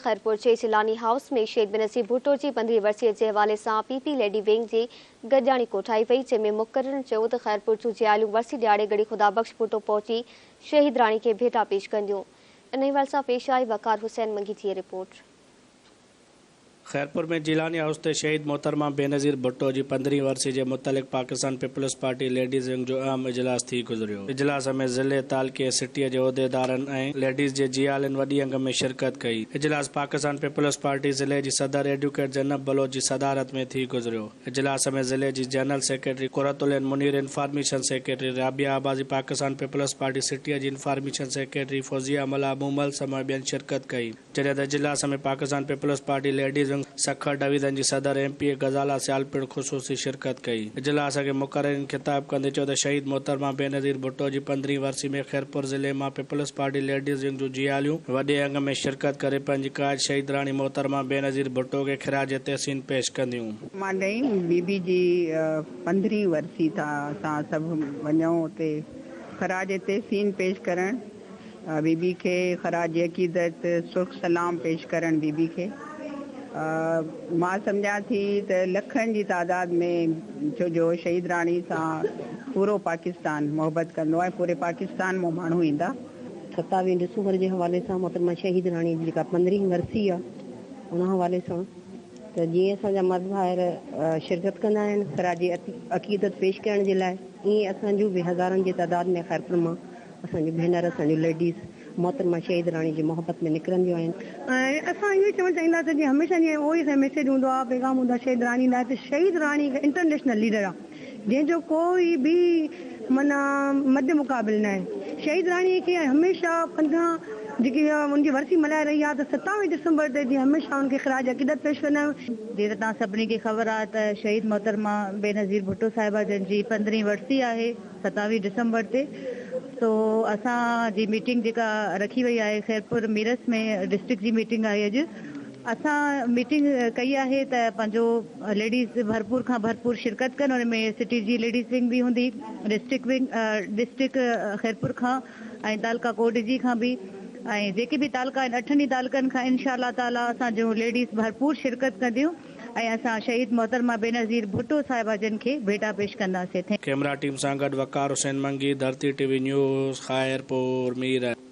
خيرپور جي جيلاني هائوس ۾ شهيد بينظير ڀٽو جي پندرهين ورسيء جي حوالي سان پي پي ليڊي ونگ جي گڏجاڻي ڪوٺائي وئي، جنهن ۾ مقررن چيو ته خيرپور جون جياليون ورسي ڏهاڙي ڳڙهي خدا بخش ڀٽو پهچي شهيد راڻي کي ڀيٽا پيش ڪنديون. انهي حوالي سان پيش آهي وقار حسين منگي جي رپورٽ. خيرپور ۾ جيلاني هائوس تي شهيد محترمه بينظير ڀٽو جي پندرهين ورسي جي متعلق Pakistan peoples party ladies wing جو اهم اجلاس ٿي گذريو. اجلاس ۾ ضلعي، تعلقي ۽ سٽيء جي عهديدارن ۽ ليڊيز جي جيالين وڏي انگ ۾ شرڪت ڪئي. اجلاس پاڪستان پيپلز پارٽي ضلعي جي صدر ايڊوڪيٽ زينب بلوچ جي صدارت ۾ ٿي گذريو. اجلاس ۾ ضلعي جي general secretary Qurat ul Ain Munir, information secretary Rabia Abbasi, Pakistan peoples party city جي انفارميشن سيڪريٽري فوزيه ملاح، مومل سمون ۽ ٻين شرڪت ڪئي. جڏهن ته اجلاس ۾ Pakistan peoples party ladies wing Sukkur division جي صدر M P A Ghazala Sial پڻ خصوصي شرڪت ڪئي. اجلاس کي مقررين خطاب ڪندي چيو ته شهيد محترمه بينظير ڀٽو جي پندرهين ورسي ۾ خيرپور ضلعي مان پيپلز پارٽي ليڊيز ونگ جون جياليون وڏي انگ ۾ شرڪت ڪري پنهنجي قائد شهيد راڻي محترمه بينظير ڀٽو کي خراج تحسين پيش ڪنديون. مان نعيم بي بي جي پندرهين ورسي ٿا اسان سڀ وڃون اتي خراج تحسين پيش ڪرڻ. بي بي کي خراج عقيدت سرخ سلام پيش ڪرڻ بي بي کي مان سمجهان ٿي ته لکن جي تعداد ۾ ڇو جو شهيد راڻي سان پورو پاڪستان محبت ڪندو آهي پوري پاڪستان مان ماڻهو ايندا. ستاويهين ڊسمبر جي حوالي سان محترمه شهيد راڻي جي جيڪا پندرهين ورسي آ ان حوالي سان ته جيئن اسان جا مرد ڀائر شرڪت ڪندا آهن خراج عقيدت پيش ڪرڻ جي لاء ائين اسان جون به هزارن جي تعداد ۾ خيرپور مان اسان جون ڀينر، اسان جون ليڊيز محترمه شهيد راڻي جي محبت ۾ نڪرنديون آهن. ۽ اسان اهو ئي چوڻ چاهينداسين جيئن هميشه جيئن اهو ئي ميسيج هوندو آهي پيغام هوندو آهي شهيد راڻي لاء ته شهيد راڻي هڪ انٽرنيشنل ليڊر آهي جنهن جو ڪوئي به معنيٰ مد مقابل ناهي شهيد راڻي کي هميشه 15 جيڪي ان جي ورسي ملهائي رهي آهي ته ستاويهه ڊسمبر تي جيئن هميشه ان کي خراج عقيدت پيش ڪندا آهيون. جيئن ته توهان سڀني کي خبر آهي ته شهيد محترمه بينظير ڀٽو صاحبه جن جي پندرهين ورسي آهي. ستاويهه ڊسمبر تي سو اسان جي ميٽنگ جيڪا رکي وئي آهي خيرپور ميرس ۾ ڊسٽرڪٽ جي ميٽنگ آهي اڄ اسان ميٽنگ ڪئي آهي ته پنهنجو ليڊيز ڀرپور کان ڀرپور شرڪت ڪن ان ۾ سٽي جي ليڊيز ونگ به هوندي ڊسٽرڪٽ ونگ ڊسٽرڪٽ خيرپور کان ۽ تعلقه ڪوٽ جي کان به ۽ جيڪي به تعلقا آهن اٺن ئي تعلقن کان انشاء الله تعالي اسان جون ليڊيز ڀرپور شرڪت ڪنديون. ۽ اسان شهيد محترمه بينظير ڀٽو صاحبه جن کي ڀيٽا پيش ڪنداسين. ڪئميرا ٽيم سان گڏ Waqar Hussain Mangi, Dharti T V news, Khairpur Mirs.